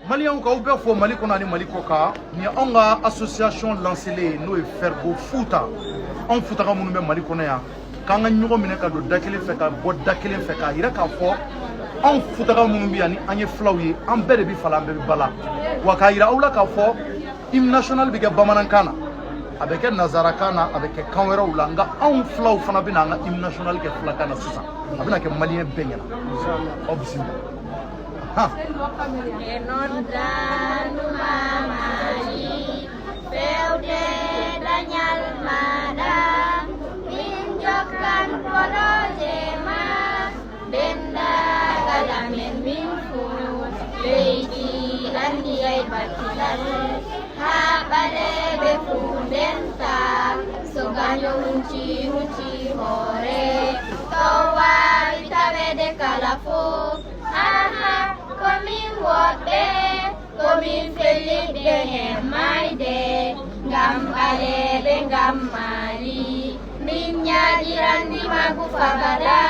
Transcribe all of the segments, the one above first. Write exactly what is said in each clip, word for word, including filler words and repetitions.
Maliyɛnw, k'aw bɛɛ fo Mali kɔnɔ ani Mali kɔ kan. Nin ye anw ka association lancelen ye, n'o ye Fergo Futa. Anw futaka minnu bɛ Mali kɔnɔ yan, k'an ka ɲɔgɔn minɛ ka don da kelen fɛ, ka bɔ da kelen fɛ, k'a jira k'a fɔ anw futaka minnu bɛ yan, ni an ye fulaw ye, an bɛɛ de bɛ fa la, an bɛɛ bɛ ba la. Wa k'a jira aw la k'a fɔ hymne national bɛ kɛ bamanankan na, a bɛ kɛ nansarakan na, a bɛ kɛ kan wɛrɛw la, nka anw fulaw fana bɛna an ka hymne national kɛ fulakan na sisan. A bɛna kɛ maliyɛn bɛɛ ɲɛna. Aw bisimila. Ahan. E noon daandu ma Mali, fewde dañal maaɗa, min jokkan koɗooje ma, denndaangal amen min fuu, leydi anndiyay battidal, haa ɓaleeɓe fuu ndenta, so gaño huncii huncii hoore, so waawi taweede kala fof, aha, ko min woɗɓe, ko min fellitɓe heen maayde, ngam ɓaleeɓe, ngam Mali. Min ñaaƴiran ndimaagu fabada,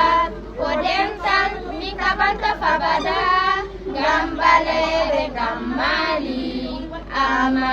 ko dental min kaɓanta fabada, ngam ɓaleeɓe, ngam Mali. Ama